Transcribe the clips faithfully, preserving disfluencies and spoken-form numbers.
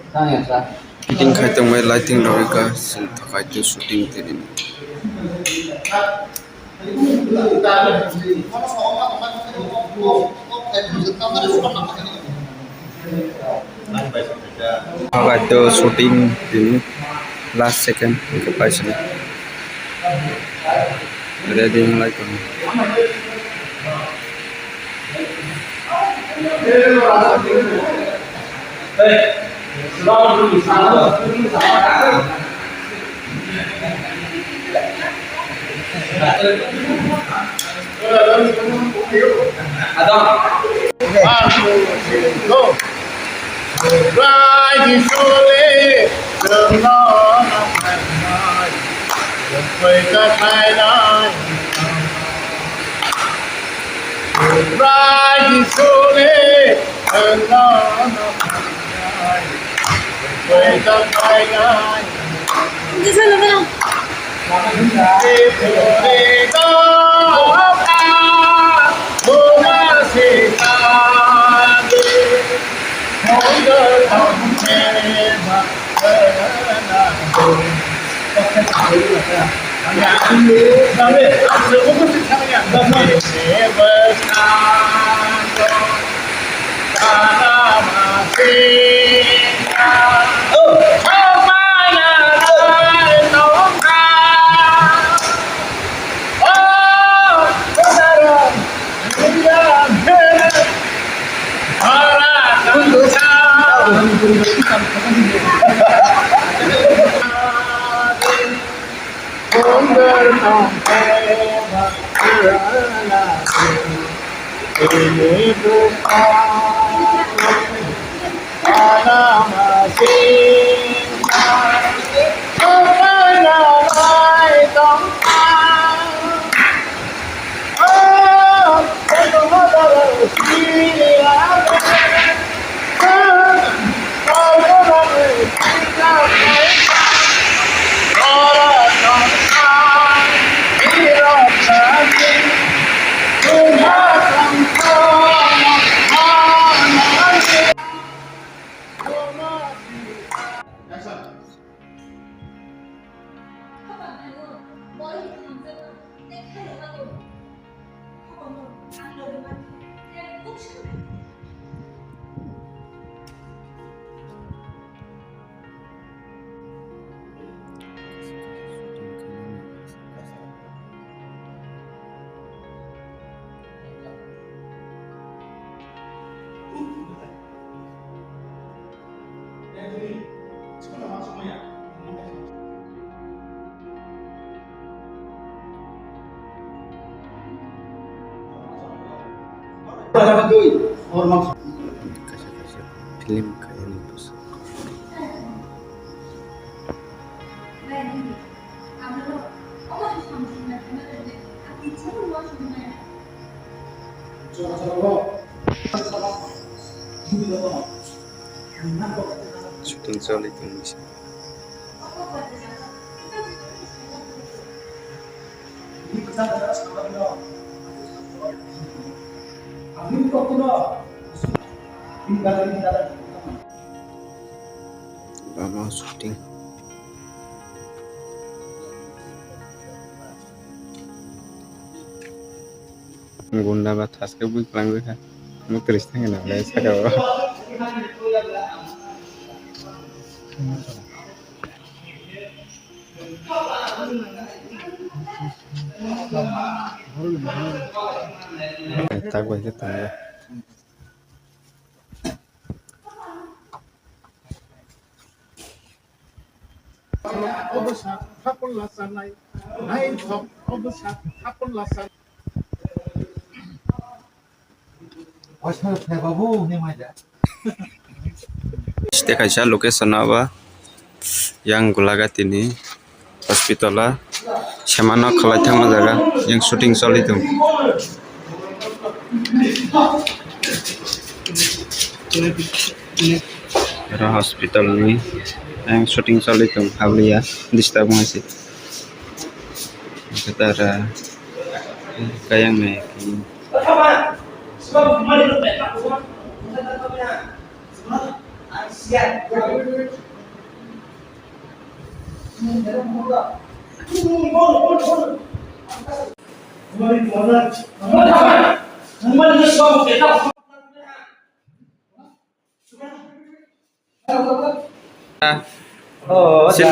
Fitting khai tongbai lighting rok wngkha, chwng thokai tei shooting tini. Thokai to shooting tini last second wngkha paisani. Ready wng lai tongo. One, two, three, go. Subrai Jisule, chwngno nang phainai, chwng khainai. Subrai Jisule, chwngno nang phainai, chwng khainai. Kaisa kaisa film khaiyani bwswk. Shooting choli tongmisa. Lama shooting. Gunda ba thaske bui kwlangwi kha. Mukris thangwi nang le saka o. Tak bai khe tongo. Obo sa thapol la chanai, nai thok, obo sa thapol la chanai. Oisa thai babu ni mai da. Site kaisa location aba yang Gulagati ni hospital o semano khalai thangma jaga yang shooting choli tong. Oro hospital ni yang shooting choli tong, habliya disturb wngsi. Khe tara kayang nai. Sin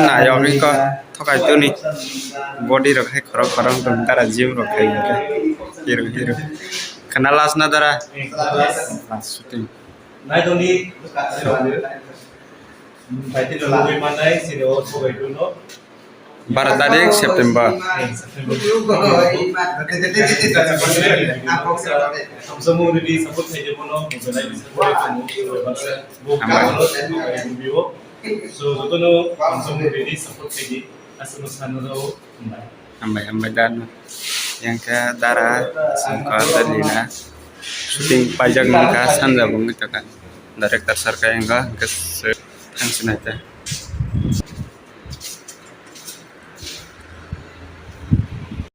na yogwi ko thokai tuni body rok hai khorok khorok dong dara gym rok khai hero hero khana last na dara last shooting. Bara tarik September. Hamjakmung ridi support khaidi bono, bo belai ni support khaidi, bo hambai. So, jotono hamjakmung ridi support khaidi, aswk sano rw, hambai. Hambai, hambai da no. Yang khe dara, sungkha, dalina. Shooting paijak nangkha, sanja bo wngwi tongkha. Director sir khe wngkha, hwnkhe se thang sinai ta.